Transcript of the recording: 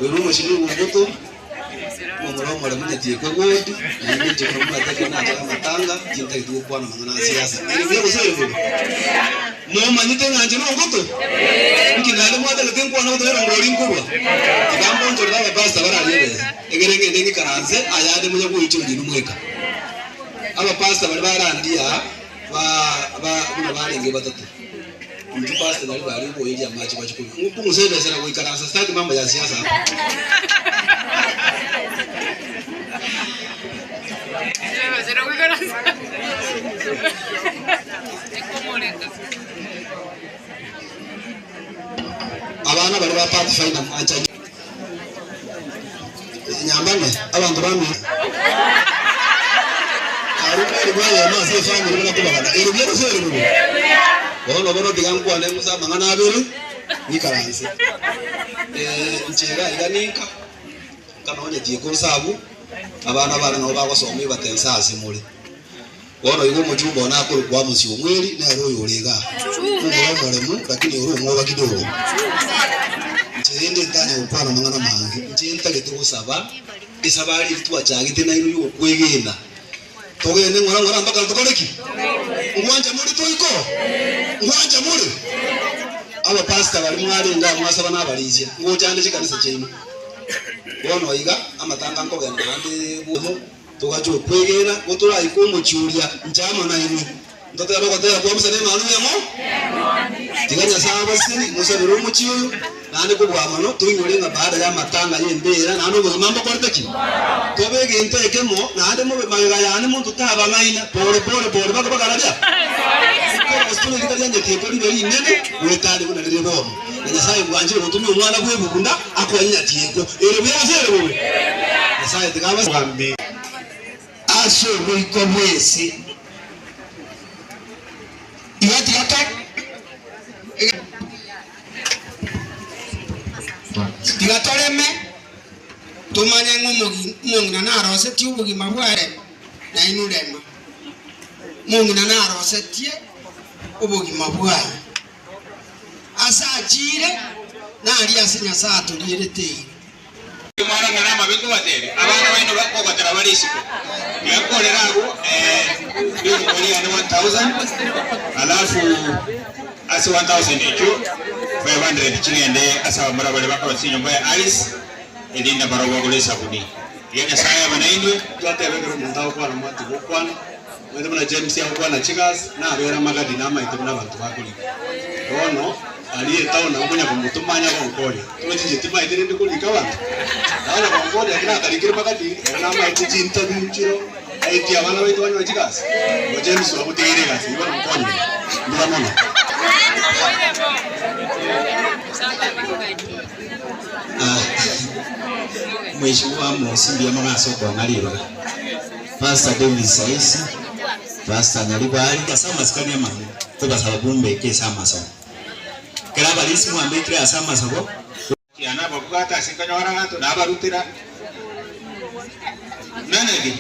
Oyo nomochie nigo omoto, omomura omoremu nyatiekwe godi, naende inche buna omwete ekero nachaka amatanga, tintageti gokwana amang'ana a siasa. Ere buya gose ere bobe? Momanyete ng'a inche nongoto? Inki naende mwatagete nkwane gotoera ngori nkorwa? Tiga mbonchorere abapastor bararie ebesa, egere ngende ng'ikaranse ayande monya goichoria inwe mweka. Abapastor baria barandia aa, ba ba buna barenge batato. Inchuo pastor baria bare oboeria amache bachia konywa. Ng'o ebesa na goikaransa sitaki mambo ya siasa hapa. Abana baria ba Pathfinder mwancha Nyambane, abanto bamino. Arure eribu eyemo ase efamiri buna kobagana. Ere buya gose ere bobe? Bono bono tiga nkwane ng'use amang'ana abere, ng'ikaranse. Inche iga iga ninka, nka nonye tieko nse abwo, abana bane nabo bagosoma ebatense ase more. Bono igo omochumba one akorokwa Amosi Omweri, nere oyore igaa, momura omoremu, lakini ore omwoba kidogo. Inche rende ntanya gokwana amang'ana amange, inche ntagete gosaba esabari eria twachagete nainwe y'okwegena, togende ng'ora ng'ora mpaka tokore ki? Ngwancha more toiko? Ngwancha more? Abapastor baria mwarenge aa mwasaba nabarisia, ngocha nde chikanisa chiaino. Bono iga, amatanga nkogenda naende bwomo. Togacha okwegena, gotoraike omochie oria, inche amo nainwe. Ntotebe ogotera kwa Musa nemanu yamo? Tiga Nyasae abasesenie, mosabere omochie oyo, naende kobua mono, toinyore ng'a baada y'amatanga y'embeera, naende obogima mbokorete ki? Tobe egento ekemo, naende mobe magega yane monto tabang'aina, pore pore pore baka bakararia. Ikorosia ririka ria nyetieko ribe rinene, goetania buna rire bono. Na Nyasae bwanchire gotumia omwana bw'ebunda akonye nyatieko. Ere buya gose ere bobe? Nyasae tiga abase. Omogambi ase oboiko bw'ense. Igo tiga to Tiga toreme tomanye ng'a omong'ina narosetie obogima bwaye, nainwe rema. Omong'ina narosetie obogima bwaye. Ase achiire, naria ase Nyasae atorierete eira. Mwana ng'ana amabe nkobatebia, abana baino bakogotera bare isiko. Tiga nkorere agwo ririko riane 1000, alafu ase 1000 echio 500 chigende ase abamura baria bakorosia enyomba ya Alice, erinde barobwo bagore esabuni. Tiga Nyasae abe nainwe. Twateba ekero omonto agokwana mwati gokwana, omanyete buna James agokwana chigasi, nabere amagadi namaete buna abanto bakorika. Bono aria etown nabo konya komotoma anya gonkonya. Torochi inche timaete rende korika abanto? Naye onya gonkonya ekero nakarikire magadi, ere namaete chinterview nchiro, aetie abana baito banyore chigasi. Igo James ogotigeire egasi eyio bono nkonyire. Mbuya mono. Mheshimiwa Amos mbuya mono ase okong'a ribaga. Pastor Davis Saisi, Pastor Nyaribari, ase amasikani amanene tobasaba bombeke ase amasabo. Ekero abarisi mwambekire ase amasabo. Kiana ababwate ase nkonyora abanto nabarutera. Nane ki?